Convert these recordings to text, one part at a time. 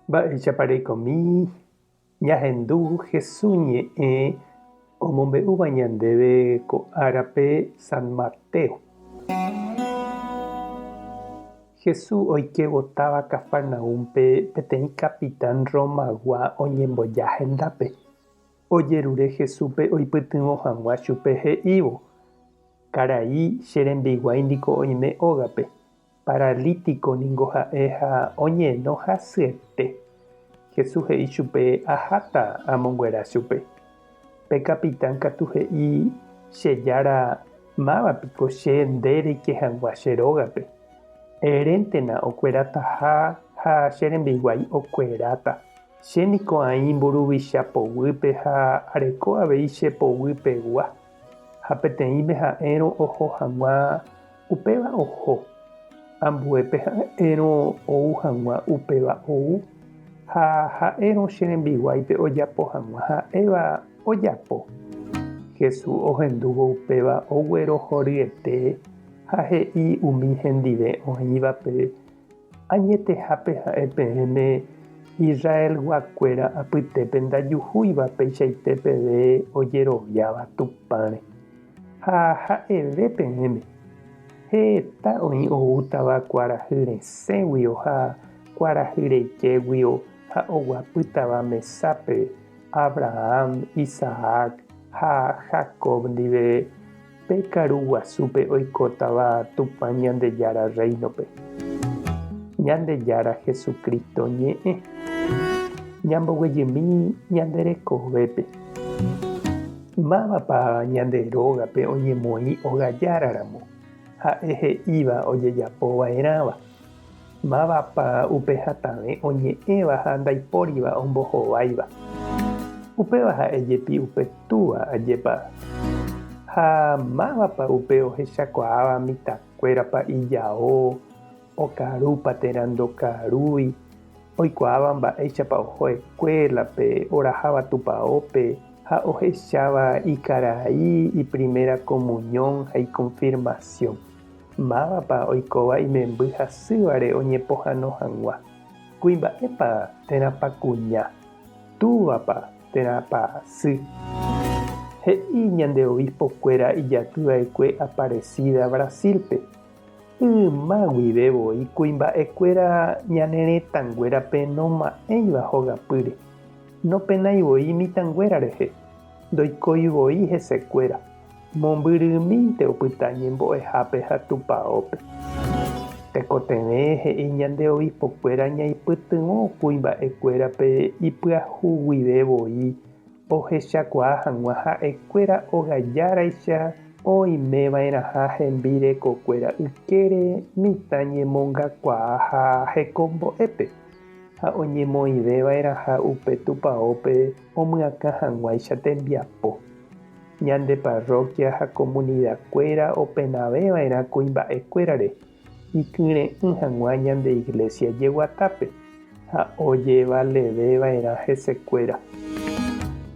Mba'éichapa reikomi ñahendu Hesu ñe'ẽ omombe'úva ñandéve ko árape San Mateo. Hesu oikévo táva Cafarnaúmpe peteĩ capitán Romagua oñemboja hendápe. Ojerure Hesúpe oipytyvõ hag̃ua chupe he'ívo, Karai, che rembiguái niko oime ógape. Paralítiko ningo ha'e ha oñeno hasyete. Jesús he'i chupe, Aháta amonguera chupe. Pe kapitán katu he'i, Che Jára, máva piko che nde reike hag̃ua che rógape? Eréntena okuerataha ha che rembiguái okueráta. Che niko aĩ mburuvicha poguýpe ha areko avei che poguypegua. Ha peteĩme ha'érõ oho hag̃ua Upéva oho, ambuépe ha'érõ ou hag̃ua upéva ou, ha ha'érõ che rembiguáipe ojapo hag̃ua ha'éva ojapo. Jesús ohendúvo upéva oguerohoryete ha he'i umi hendive oĩvape, Añetehápe ha'e peẽme Israelguakuéra apytépe ndajuhúiva peichaite peve ojeroviáva Tupãre. Ha ha'eve peẽme, heta oĩ oútava kuarahy resẽguio ha kuarahy reikéguio ha oguapýtava mesápe Abraham, Isaac ha Jacob ndive pe karu guasúpe oikótava Tupã Ñandejára Rréinope. Ñandejára Jesucristo ñe'ẽ. Ñamboguejymi ñande rekovépe. Mávapa ñande rógape oñemoĩ ogajáraramo, ha'e he'íva ojejapo va'erãva? Mávapa upe hatãve oñe'ẽva ha ndaipóriva ombohováiva? Upéva ha'e jepi upe túva, ajépa? Ha mávapa upe ohechakuaáva mitãkuérapa ijao, okarúpa térã ndokarúi, oikuaáva mba'éichapa oho eskuélape, oraháva tupaópe ha ohecháva ikarai, iprimera comunión ha ikonfirmasión? Mávapa oikóva imemby hasývare oñepohãno hag̃ua? Kuimba'épa térãpa kuña? Túvapa térãpa sy? He'i ñande obispo-kuéra ijatyva'ekue Aparecida, Brasil-pe. Yma guive voi kuimba'ekuéra ñane retãnguérape noma'ẽiva hogapýre, nopenái voi mitãnguéra rehe, ndoikói voi hesekuéra. Mombyrymínte opyta ñembo'ehápe ha tupaópe. Tekotevẽ he'i ñande obispo-kuéra ñaipytyvõ kuimba'ekuérape ipyahu guive voi ohechakuaa hag̃ua ha'ekuéra ogajáraicha oimeva'erãha hembirekokuéra ykére mitã ñemongakuaa ha hekombo'épe, ha oñemoĩveva'erãha upe tupaópe omyakã hag̃uáicha tembiapo. Ñande parroquia ha comunidad-kuéra openaveva'erã kuimba'ekuérare ikyre'ỹ hag̃ua ñande iglesia jeguatápe ha ojevaleveva'erã hesekuéra.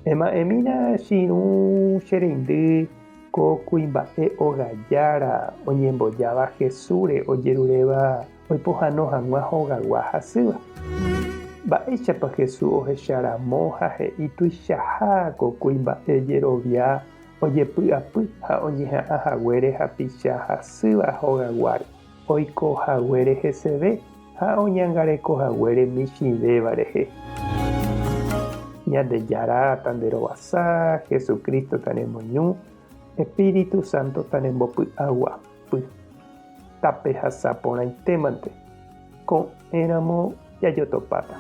Ema'ẽmína che irũ che reindy ko kuimba'e ogajára oñembojáva Jesúsre ojeruréva oipohãno hag̃ua hogagua hasýva. Mba'éichapa Jesús ohecha ramo ha he'i tuichaha ko kuimba'e jerovia ojepy'apy ha oñeha'ã haguére hapicha hasýva hogaguáre, oiko haguére heseve ha oñangareko haguére michĩvéva rehe? Ñandejára tanderovasa, Jesucristo tanemoñu, Espíritu Santo tanembopy'aguapy. Tapehasa porãitémante. Ko'ẽramo jajotopáta.